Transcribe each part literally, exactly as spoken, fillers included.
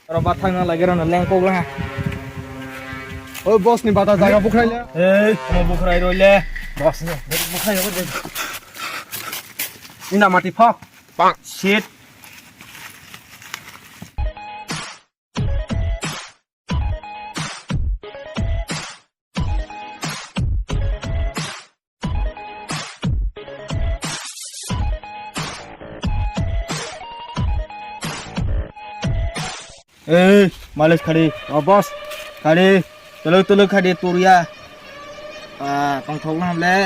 Oro bathang na lagi rano lengkok la. O boss ni bata jaga bukhrai le. Ei, mo bukhrai roi le. Boss ni bukhrai roi le. Ina mati phok. Pak. Shit. Ei, malis khadi. O boss. Khadi. Tuluk tuluk khadi turya. Ah, tongthok na hamle.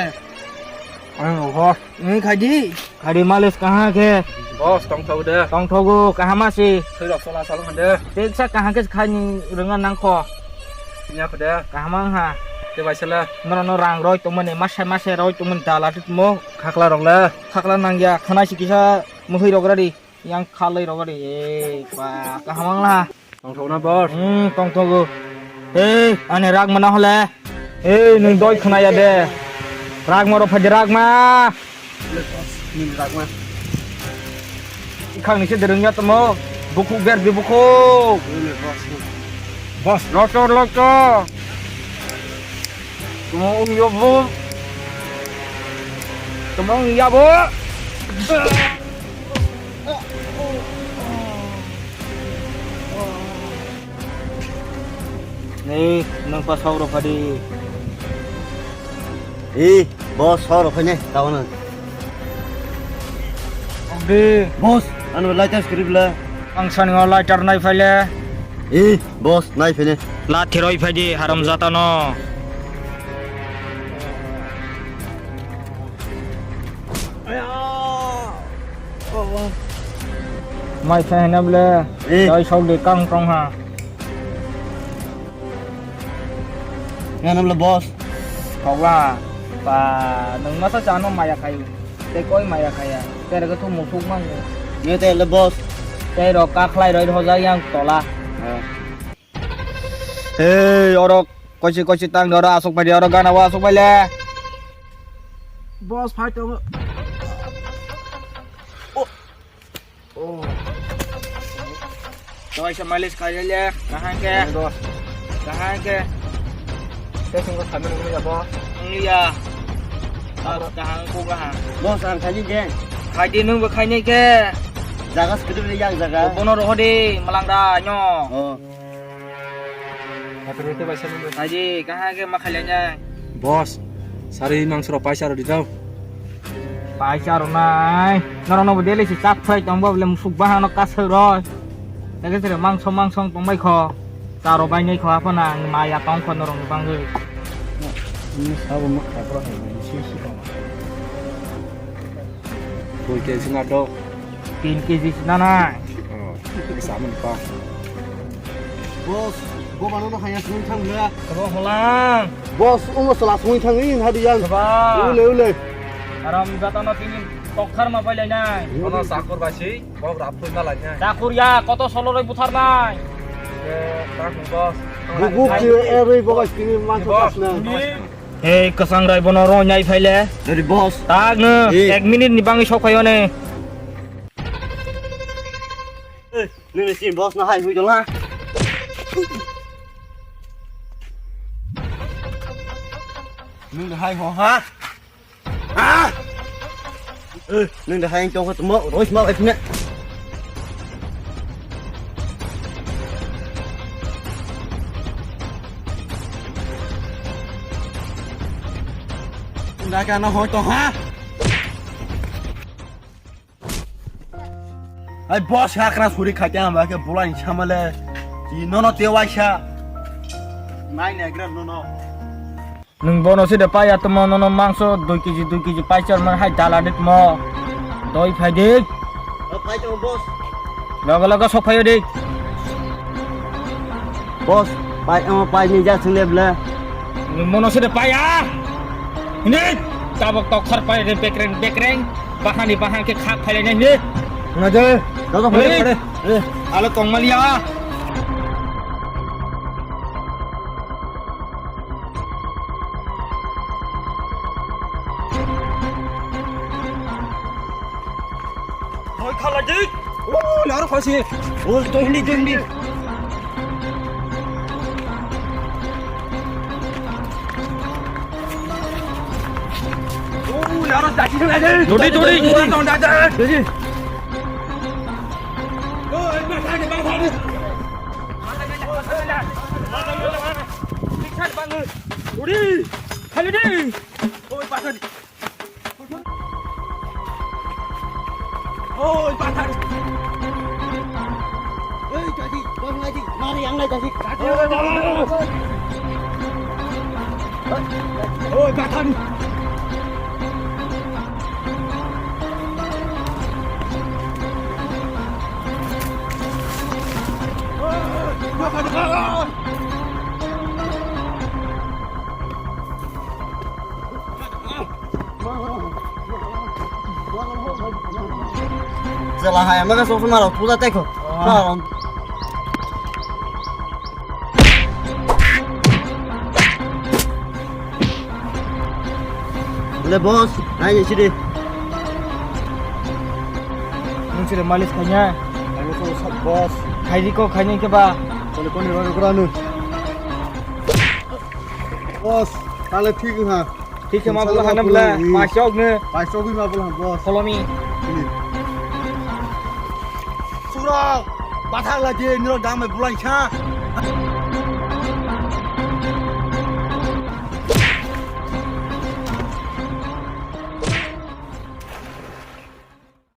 Ang ho. Ei, khadi. Khadi malis kaha khe? Boss, tongthok de. Tongthogo, kahama si. Thoi rok sola salo hande. Teksa kaha khe khaini rwnga nangkho. Nya pede. Kahama wngha. Te bai sala. Norok no rang roi tongmani, masa masa roi tongmani dala tongmo. Khakla rok le. Khakla nangya, khana si kisa muhui rok radi. Yang khalai rok radi. Eh, pa, kahama wngla. Tongthok na boss. Hmm, tongthogo. Hey, ani rak mana hole? Hey, nwng doi khwnaya de. Rak ma rok phai de, rak ma. Nini rak ma. Ikhang ni se dereng ya tamo. Bukhuk ber di bukhuk. Nini boss. Boss, lotor lotor. Tamo ung yo bo. Tamo ung ya bo. Nei, nang pa sauro phadi. Ei, boss, sauro phai ne, tawano. Di. Boss, ano lighter script la. Ang sani o lighter nai phai le. Ei, boss, nai phai ne. La thiroi phai di, haram jata no. Mai khe hwnna bwle. Eh. Dai sok de kang tong ha. Nang bwle boss. Kokla. Pa, nwng masa chano maya khayu. Tei koi maya khaya. Tere khe thum musuk mang. Nge te le boss. Tei rok kakhlai roi hojak yang tola. Eh. Hey, oro koichi koichi tang oro asuk pai oro gana o asuk pai le. Boss fight tongo. Oh. Oh. Doi sa malis kai le kahang ke. Boss. Kahang ke. Te sungguh kami nunggu ya, boss. Nunggu ya. Boss, kahang ku kahang. Boss, ang khaji je. Khaji nunggu khaji ke. Jaga sekedar yang jaga. Bono rohodi malang da nyo. Oh. Aji, kaha ke ma khailanya? Boss, sari mangso rok paisa rok di dao. Paisa rok nai. Norok no bo daily si chak phai tong bo bole musuk bahang no kasai roi. Tege sere mangso mangso tong bai kho. Charo bai nai kho aphano ang maya tong kho norok ni bangwi. Ni sabo ma khapra hai ni si si tong. Dui K G na do. Tin K G si na nai. Oh, samani pa. Boss, bo mano no haya sung thang ya. Sabo holang. Boss, umo sala sung thang in hadi yang. Saba. Ule ule. Aram jata no tini tokthar ma pai lai nai. Ono sakur basi, bo rap pui ma lai nai. Sakur ya, koto solo roi buthar nai. Eh, tak boss. Guguk ki eroi boss tini manso kas na. Ni. Ei, kwchang rai bono roi nai phai le. Dari boss. Tak no, eh, ek minute ni bangwi sok phaio ne. Eh, nini sin boss no hai hui dong ha. Nini hai ho ha. Ah! Eh, nini hai tong ko tumo, roi sma bai phine. Nda ka no hoi to ha? Ai boss hakra suri khaite ang ba ke bulai samale. Ji nono te waisa. Nai ne gra nono. Nwng bono se de paya tamo nono mangso dui K G dui K G pai char man hai dala dit mo. Doi phai dik. Pai tamo boss. Logo logo sok phaio dik. Boss, pai, oh, pai ni ja sung le bla. Mono se de pai a. Ni tabok tok khar pai re bekreng bekreng. Bahani bahang ke khak phai le ni. Na je. Dodo phai phai. Eh, alo tong malia. Khalajik. Oh, naro khasi. Oh, to hindi, to hindi. Oh, naro dati na de. Dodi, dodi. Dodi. Dodi. Oh, ma thani, ma thani. Dodi. Khali di. Oh, ma thani. Oi, pathar. Ei, jadi, bang lagi. Mari, yang lagi, jadi. Oi, pathar. Jela hai, maga sok maro, puja teko. Ah. Le boss, nai ni sidi. Nung sidi malis khanya. Ang so sab boss. Khaidi ko khanya ke ba. Koni koni roi roi ranu. Boss, tale thik ha. Thik khe ma bula hanam bula, hmm. Paisok ne. Paisok ma bula, boss. Follow me. Ini. Surau, bathak lagi, niro dang mai bulai kha.